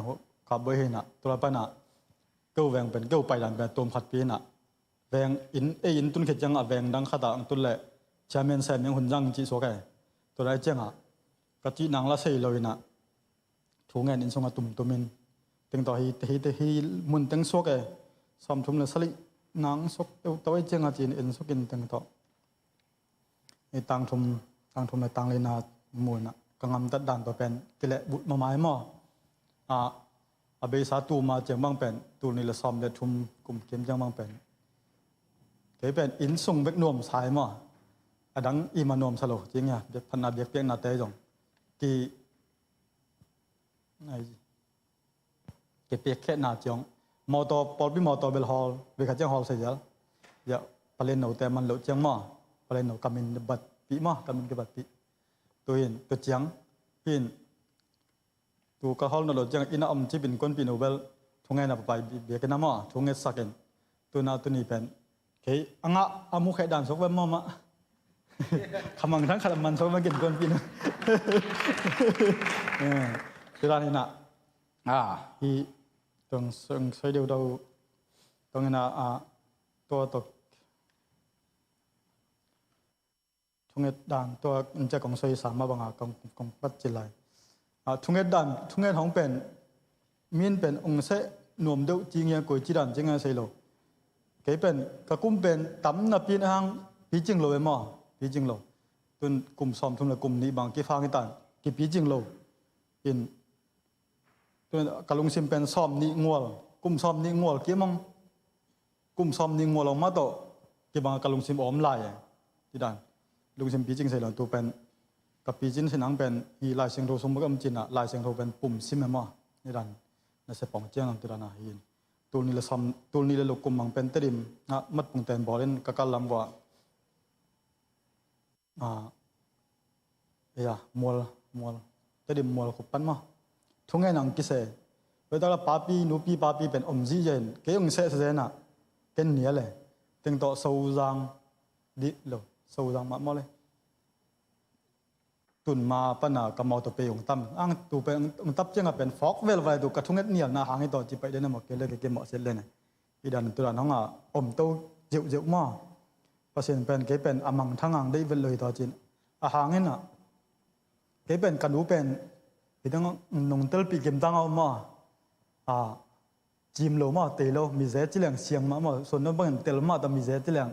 kapboih hina tula pana keu veng pen keu paidan pen tum khat pi hina veng in ei in tun khit ciang a veng dang khata ang tun le chairman sem yang hun jang ci suak e. Tulai ciang a ka ci nang la sei lo ina thu ngen in sunga tumtum in teng to hi te hi te hi mun teng suak e. Sawm thum le sali nang suak teu tau ei ciang a ci in in suak in teng to. I tang thum, tang thum le tang lina muina ka ngamtat dan tua pen kileh bulh mamai maw. A, a beisa tuma ciang bang pen tul nih le sawm le thum kum kim ciang bang pen kei pen inn sung bek nuam sai maw. A dang i ma nuam sa lo ciang ia biak phatna biak piakna te zong ki ai Kei piak khehna ciang mawtaw pawlpi mawtaw bel hawl vei kha ciang hawl sei zial. Ia palen no te man loh ciang maw palen no kamin bat pih maw kamin kibat pih. Tu hin tu ciang hin tu ka hawl no loh ciang ina om cipin konpih no bel thungen a papai biakin a maw thunget sakin tuna tuni pen kei a ngah a mu kheh dan suak ven mawmah. Khamang thang khat a man suak ven kin konpih no. Tiran ina a hi tong soi deuh dau tong ina a tua tok thunget dan tua in cia kong soi sa ma banga kong kong pat ci lai. A thunget dan thunget hong pen min pen ong seh nuam deuh ci ngia koi ci dan ci ngia sei lo. Kei pen ka kum pen tam na pin a hang pi cing lo e maw pi cing lo. Tun kum sawm thum le kum nih bang kifang i tan kipi cing lo. In tun ka lungsim pen sawm nih ngual kum sawm nih ngual kimong kum sawm nih ngual ong mah tawh kibang ka lungsim om lai e. Tidan lungsim picing sei lo tu pen ka picin sinang pen hi Lai Siangtho sung bek om cina Lai Siangtho pen pum sim e maw. Nidan na se pong ciang ang tidan a hi in tul nih le sawm tul nih le lukum mang pen tedim na mat pung ten bawlin ka kal lam vua. A ia mual mual tedim mual khup pan maw. Thungen ang kise. Peta la papi nupi papi pen om zih zen kei ong seh se zena ken nia le teng tawh sozang dih lo sozang mah maw le. Tun ma pana ka mau tawh pei ong tam ang tu pen ong tap cianga pen fawk vel vai tu ka thunget nialna hang i tawh ci paih den a maw kei le kei kei mawh siat le ne. I dan tu dan hong a om to zeuh zeuh maw. Pasian pen kei pen a mang thang ang deih vel lo hi tawh cin a hang in a kei pen ka nu pen hi tang nung telpih kim tang a om maw. A cim lo maw tei lo mize ci leng siang mah maw suan don bangin tel mah ta mize ci leng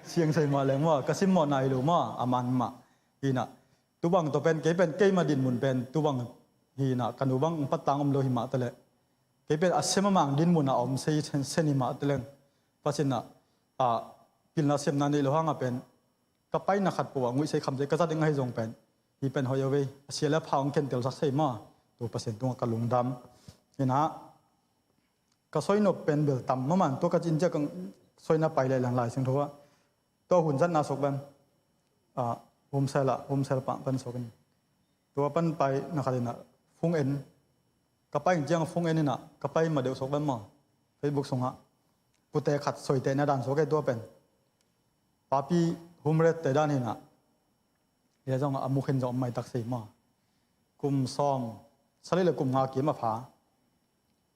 siang sei mah leng maw ka sim mawh nai lo maw a man mah. Hi na tubang tawh pen kei pen keima dinmun pen tubang hi na ka nu bang ong pattang om lo hi mah ta leh kei pen a sem a mang dinmun a om sei sen hi mah ta leng. Pasian a pilna semna nei lo hanga pen ka paina khat pua nguih sei kham sei ka za ding ahi zong pen hi pen hoih a vei a sia le pha ong kentel sak sei maw. Tu Pasian tunga ka lungdam hi na ka soinop pen bel tam maman tua ka cin ciak soina pai leh lang Lai Siangtho ah tua hun zatna sok ven. Humsel ah humsel pah ven sok in tua pan pai na khat in ah phung en ka pai in ciang phung en in ah ka pai ma deuh sok ven maw. Facebook sungah pute khat soite na dan sok e tua pen papi humret te dan hi na. Ia zong a mukhin zong mai tak sei maw. Kum sawm sali le kum nga kim a pha.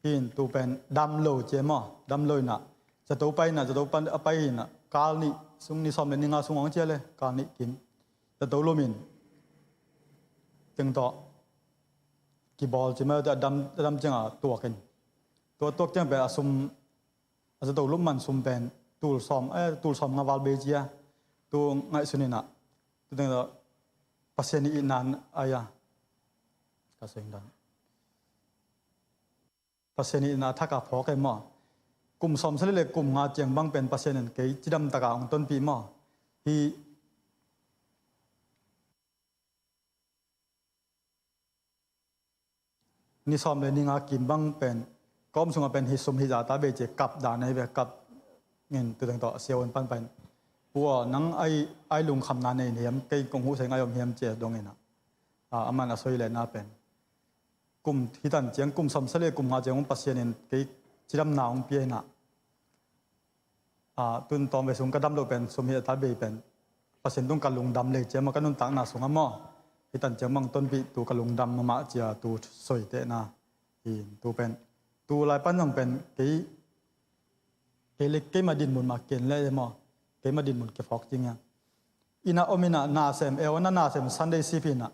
Hin tu pen dam lo cia maw dam lo inah zato pai inah zato pan a pai inah kal nih sung ni sawm le ni nga sung ong cia le kal nih kim zato lumin teng tawh kibawl ci mai a dam cianga tuakin tua tuak ciang pen a sum a zato lum man sum pen tul sawm, eh, tul sawm nga val bei cia. Tu ngaihsun inah, tu teng tawh Pasian i itna ai a, ka seng dan. Pasian i itna thak a phawk e maw. Kum sawm sali le kum nga ciang bang pen Pasian in kei cidam taka hong tonpih maw. Hi ni sawm le ni nga kim bang pen, ka om sungah pen hi sum hi za ta bei cia kap dan ahi ve, kap ngin tu teng tawh sia un pan pen. Pu aw, nang ai, ai lungkhamna nei hiam, kei kong huh seng ai om hiam cia dong inah. Ah, aman a soi le na pen. Kum hi tan ciang, kum sawm sali kum nga ciang hong Pasian in kei cidamna hong pia inah. Ah, tun tawm ve sung ka dam lo pen, sum hi a ta bei pen. Pasian tung ka lungdam lei ciam a ka nuntakna sungah maw. Hi tan ciang bang tonpih tu ka lungdam mahmah cia tu soitehna. Hi tu pen. Tu lai pan zong pen kei, kei le keima dinmun mah ken le maw. Keima dinmun ke phawk ciang ia. Inah om inah nasem, eh, na nasem Sunday sip inah.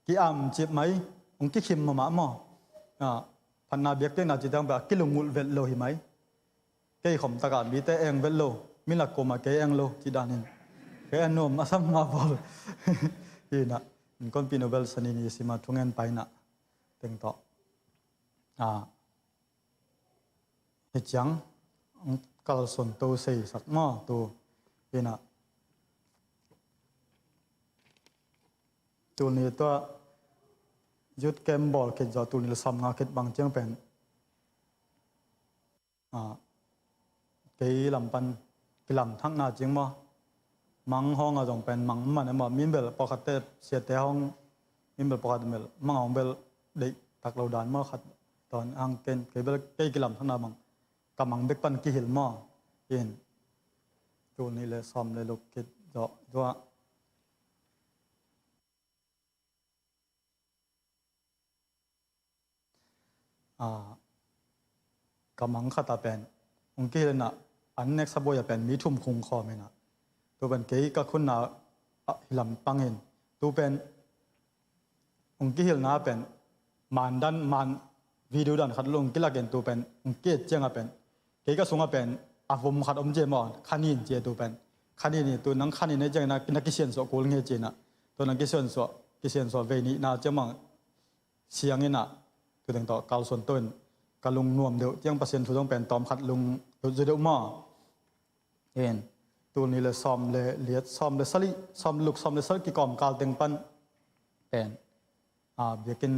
Ki-am cip mai, hong kikhim mahmah maw. Ah, phatna biaktekna ci tang bek a kilungulh vet lo hi mai. Kei khom taka mite eng vet lo, mi lak koma kei eng lo, ci danin. Kei a nuam a sam ma bawl. Hi inah, in konpi no bel sani ni sima thungen pai inah. Teng tawh. Ah, hi ciang, kalsuan to sei sak maw, tu. Hi inah. Tul ni tua, youth camp bawl khit zawh, tul ni le sawm nga khit bang ciang pen. Ah, kei lam pan kilam thakna ciang maw. Mang hawng a zong pen mang man e maw. Min bel pawlkhatte siate hawng, min bel pawlkhat bel mang hawng bel deih tak lo dan maw khat. Tawn hang ken, kei bel kei kilam thakna bang. Ka mang bek pan kihil maw. In. Tul ni le sawm le luk khit zawh, zawh. Ah, ka mang khat a pen, hong kihil inah, an next a buai a pen, mi thum khung khawm inah. Tu pen kei ka khunna, ah, hi lam pangin. Tu pen, hong kihilna pen, man dan, man video dan khat lo hong kilakin tu pen, hong kiet ciang a pen. Kei ka sungah pen, a vom khat om cia maw, khanin cia tu pen. Khanin i tu nang khanin e ciang inah, na kisiansuah kul nge ci inah. Tu nang kisiansuah, kisiansuah vei nihna ciang mang, siang inah, tu teng tawh kalsuan to in, ka lung nuam deuh, ciang Pasian thu zong pen tawm khat lung deuh zia deuh maw. In, tul ni le sawm le liat, sawm le sali, sawm luk, sawm le sali kikawm kal teng pan. Pen, ah, biakinn,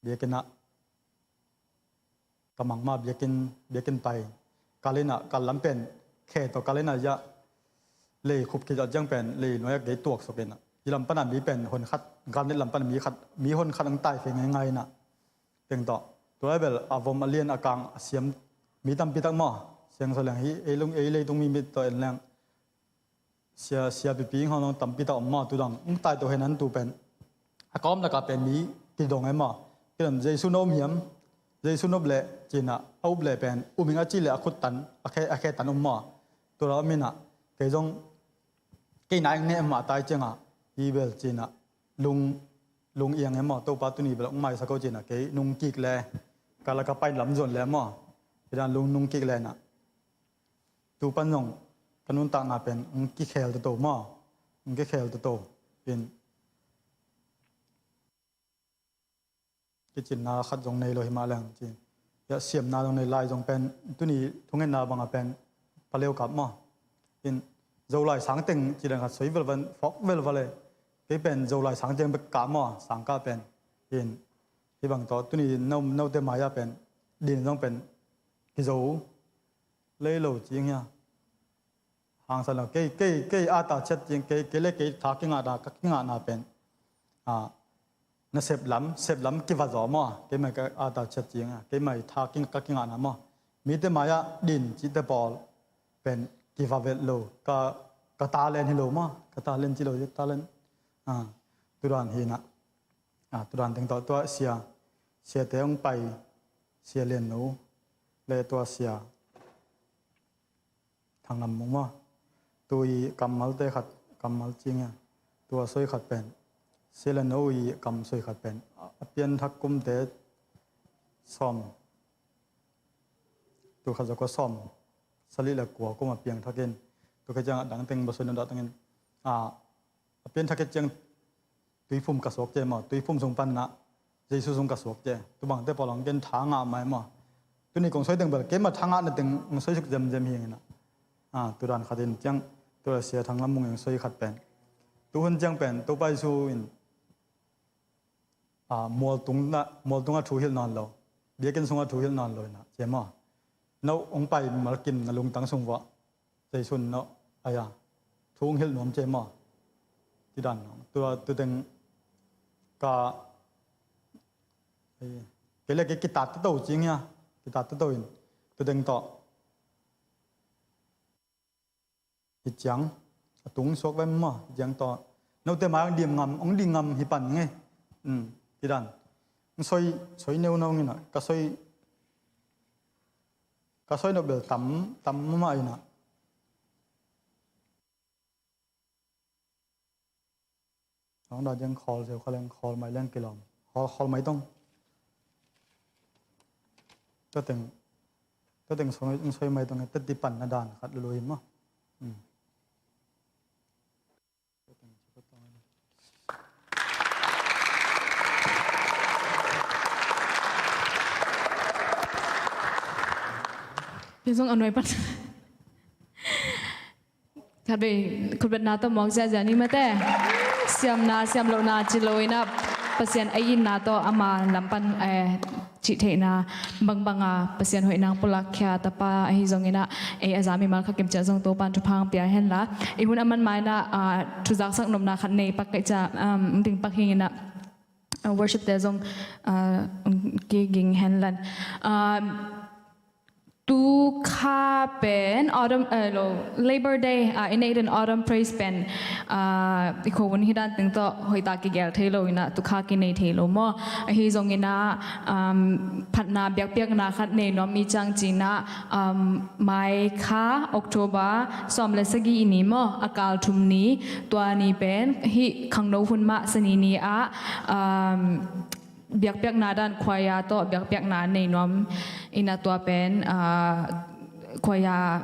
biakinn ah, ka mang ma biakinn, biakinn pai. Kal inah, kal lam pen, khe tawh kal inah ia, lei khup khit zawh ciang pen, lei nuai a kei tuak suk inah. Hi lam pan a mi pen, hon khat, galnet lam pan a mi khat, mi hon khat ang tai fe ngai ngai inah. Teng tawh, tua bel, a vom a lian a kang, a siam, mi tampi tak maw. Siang so leng hi, ei lung, ei leitung mi mit tawh en leng. Sia, sia pipi hong hong tampi tak om maw, tu dang, hong tai to hen an tu pen. A kawm laka pen mi kidong e maw. Kidong Jesu na um hiam, Jesu na up leh, ci inah, a up leh pen, um ing a ci leh a khut tan, a khe, a khe tan um maw. Tu la om inah, kei zong, kei na ing ne mah tai ciang a, hi bel ci inah, lung, lung iang e maw, Topa tuni bel hong maisak o ci inah, kei nung kik le, ka la ka pai lam zuan le maw. Hi dan lung nung kik le inah. Tu pan zong, ka nuntakna pen, hong kikhel toto maw, hong kikhel toto. In, kicinna khat zong nei lo hi mah leng, ci. Ia siamna zong nei lai zong pen, tuni thungetna bang a pen, paleu kap maw. In, Zolai sang teng, ci dan khat soi velval, phawk velval e. Kei pen, Zolai sang teng bek kap maw, sang kap pen. In, hi bang tawh, tuni no, note mai a pen, din zong pen, kizo, lei lo ci ing hia. Hangsan lo, kei, kei, kei a ta ciat ciang, kei, kei le kei tha kingahna, ka kingahna pen. Ah, na sep lam, sep lam kiva zaw maw, kei mai ka a ta ciat ciang, ah, kei mai tha king, ka kingahna maw. Mite mai ah din cite pawl pen kiva vet lo, ka, ka talent hi lo maw, ka talent ci lo, talent. Ah, tudan hi na. Ah, tudan teng tawh tua sia, siate hong pai, sia Lian No, le tua sia Thang Nam Mung maw. Tu i kammalte khat, kammal cing a. Tua soi khat pen. Sia Lian No i kam soi khat pen. A pianthak kumte sawm. Tu khat zako sawm. sali le kua kum a piangthak in, tu khit ciang a dang teng basuan a dah tengin, a, a piangthak khit ciang tuiphum ka suak cia maw, tuiphum sung panna Jesu sung ka suak cia. Tu bangte pawl hong ken tha ngah mai maw. Tuni kong soi teng bel keima tha ngahna teng hong soi suk zemzem hi ing ina. A, tu dan khat in ciang, tu le sia thang lam mung hong soi khat pen. Tu hun ciang pen, tu pai su in, a, mualtung na, mualtung a thu hilh nawn lo. Biakinn sung a thu hilh nawn lo ina, cia maw. No, hong pai malkim na lungtang sung vua. Zeisun no, aya, thu hong hilh nuam cia maw. Ti dan no. Tua, tu teng ka, eh, kei le kei kitat to cing ya. Kitat to in. Tu teng tawh. Hi ciang, a tung suak vem maw, hi ciang tawh. Note mai hong dim ngam, hong dim ngam hi pan nge. Um, ti dan. Hong soi, soi neu no ngina, ka soi, ka soi no bel tam, tam mama ina. Hong da jeng khawl seu kha leng khawl mai leng kilawm. Khawl, khawl mai tong. Tua teng, tua teng soi, soi mai tong, tua ti pan na dan khat lulu hi maw. Hmm. Pi zong a nuai pan. Khatvei khutbetna tawh mawk ziahziah ni mate. Siamna, siam lohna ci lo ina Pasian a itna tawh ama lam pan, eh, cih theihna bangbanga Pasian hoihna hong pulakkhia tapa ahi zong ina, ei a za mimal kha kim ciat zong Topan thupha hong pia henla. I hun a man ma ina, ah, thuzaksak nopna khat nei pak kei cia, um, ding pak hi ina, ah, worship te zong, ah, kiging henlan. Ah, Tu kha pen autumn, eh, lo, Labor Day, ah, i neih den autumn praise pen, ah, i khuahun hi dan teng tawh hoih tak kigel thei lo ina, tu kha kinei thei lo maw. Ahi zong ina, um, phatna biakpiakna khat nei nuam i cang ci ina, um, mai kha October sawm le sagih ni maw, a kal thum ni, tua ni pen hih khangno hun mah Sani ni ah, um, biakpiakna dan khuaia tawh biakpiakna nei nuam ina tua pen, ah, khuaia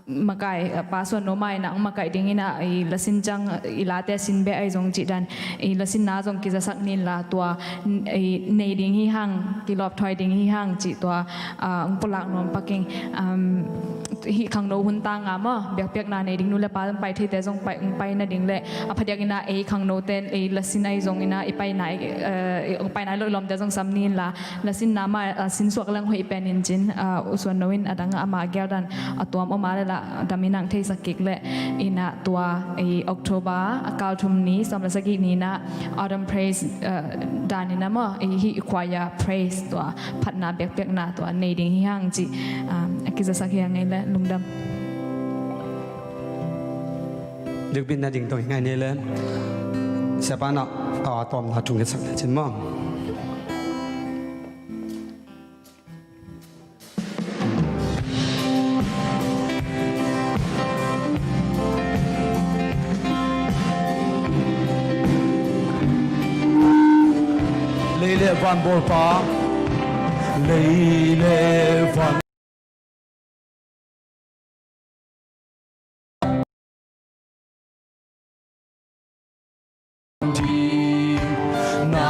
makai, ah, pa suan no mai nang makai ding ina i lasin cang i late sin beh ai zong cih dan i lasinna zong kizasak nin la tua, i nei ding hi hang, kilawp thuai ding hi hang cih tua, ah, hong pulak nuam pak ing. Um, hih khangno hun tanga maw, biakpiakna nei ding nu le pa pai theite zong pai, pai na ding le a phadiak ina ei khangno ten ei lasin ai zong ina i pai nai, eh, i pai nai lo i lawmte zong sam nin la, lasinna mah, ah, sinsuak leng hoih pen in cin, ah, u suan no in a dang ama gel dan a tuam om a le la dam in ang theisak kik le ina tua ei October a kal thum ni sawm le sagih ni ina autumn praise, eh, dan ina maw, ei hih khuaia praise tua phatna biakpiakna tua nei ding hi hang cih, um, a kizasak hi hang ei le lungdam. Dikbitna ding tong hi ngai nei le. Siapa na, ah, tawmna tung ngetsak na cin maw. Lei le van bawlpa, lei le van na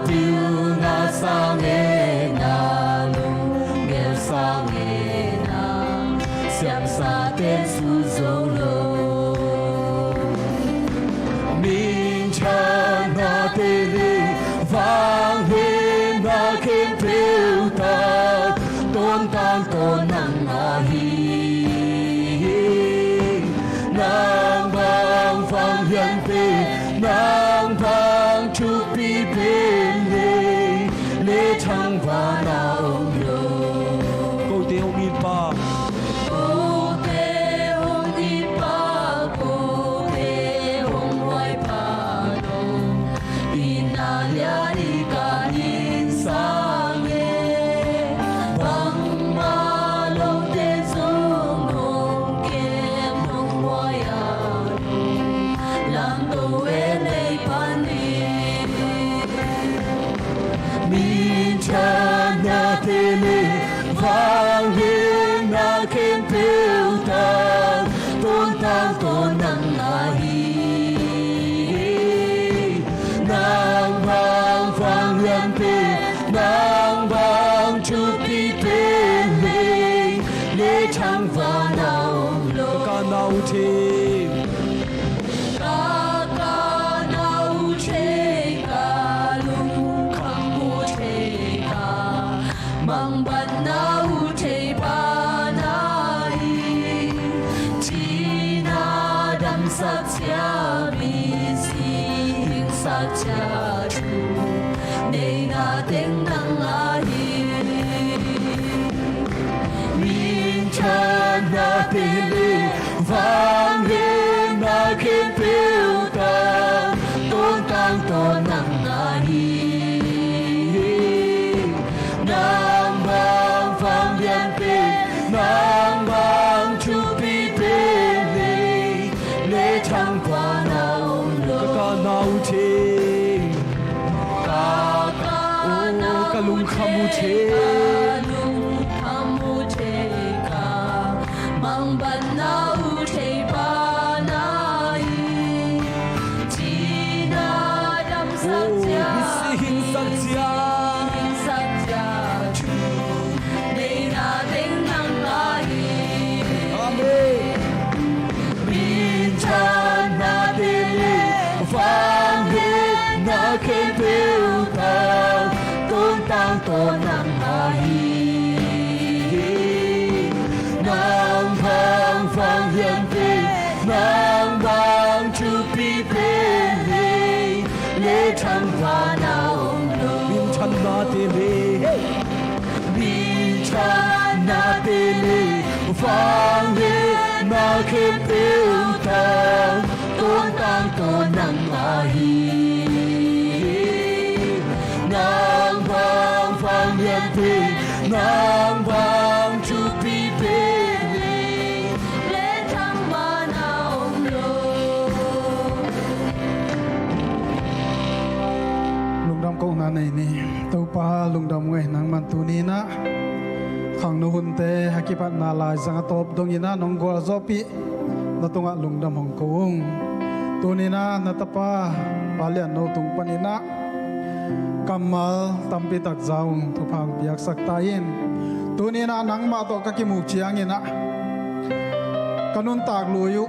piu na sang e na lungel sang e na siamsa ten su zo lo. Minthanna te le vanghenna khempeuh tak tawntung tawh nang ahi. Nang bang vang hiam pen, nang bang thupi pen le, le thangvahna om lo. Kote hong itpa. Kote hong itpa, kote hong huaipa lo. Ina lian i ka nin sang e. Bangmah lo te zong hong kem hong huai a lo. Lam to e lei tawh nang ahi. Nang bang vangliante, nang bang thupite lei, lei thangvahna om lo. Ka ka na uh thei. Ka ka na uh thei, ka lungkham uh thei, ka mangbatna uh thei pa na hi. Thina damsak cia, misi hingsak cia thu neihna teng nang ahi. Minthanna te le vangliatna khempeuh tang, tawntang tawh nang ahi. Nang bang vangliante, nang bang thupite lei, lei thangvahna om lo. Ka ka na uh thei. Ka ka na uh thei. Oh, ka lungkham uh thei. Ka lungkham uh thei, ka mangbatna uh thei pa na hi. Thina damsak cia, oh, misi hingsak cia, misi hingsak cia thu neihna teng nang ahi. Amen. Minthanna te le vangliatna khempeuh tang, tawntang tawh nang ahi. Nang bang vangliante, nang bang thupite lei, lei thangvahna om lo. Minthanna te le, minthanna te le vangliatna khempeuh tang, tawntang tawh nang ahi. Nang bang vangliante, nang bang thupite lei, lei thangvahna om lo. Lungdam kohna nei ni. Topa, lungdam ngei, nangman tuni-in ah khangno hunte a kipatna laizang a tawp dongin ah nong gualzawhpih, na tungah lungdam hong ko ung. Tuni-in ah na tapa Pa Lian No tung panin ah kammal tampi tak za ung, thupha hong piaksak ta in. Tuni-in ah nangmah tawh ka kimuh ciangin ah ka nuntak lui uh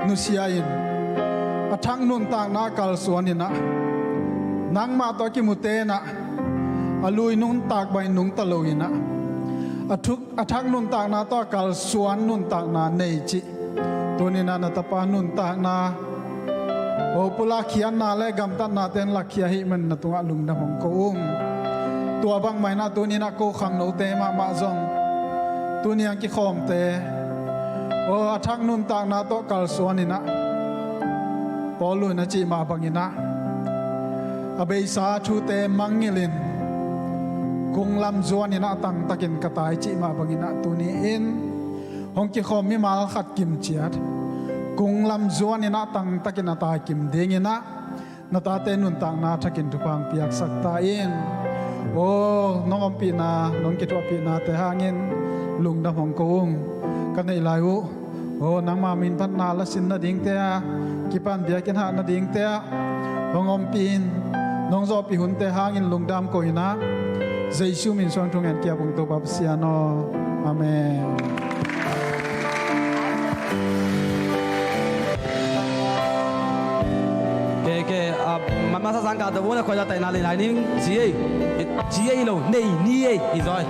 nusia in, a thak nuntakna kalsuan in ah, nangmah tawh a kimuhte in ah a lui nuntak bangin nungta lo in ah, a thuk, a thak nuntakna tawh a kalsuan nuntakna nei cih tuni-in ah na tapa nuntakna, oh, pulak khiatna le gamtatnate in lakkhia ahih manin na tungah lungdam hong ko ung. Tua bangmah in ah tuni-in ah ko khangnote mahmah zong tuni-in a kikhawmte, oh, a thak nuntakna tawh kalsuan in ah, Paul in a cih mah bangin ah, a beisa thute mangngilh in, kunglam zuan in ah tangtakin ka tai cih mah bangin ah tuni-in hong kikhawm mimal khat kimciat kunglam zuan in ah tangtakin a taikim dingin ah na tate nuntakna thakin thupha hong piaksak ta in. Oh, nong ompihna, nong kithuahpihnate hangin lungdam hong ko ung. Ka neih lai uh, oh, nangma minphatna lasin nadingte ah, kipan biakinn hah nadingte ah hong ompih in, nong zawhpih hunte hangin lungdam ko in ah, Jesu min suang thungen kiap ung Topa Pasian aw. Amen. Ke, ke, a, mama sa sang ka to na khoi da tai na le lai ning, ci ei, ci ei lo, nei, ni ei, i zoi.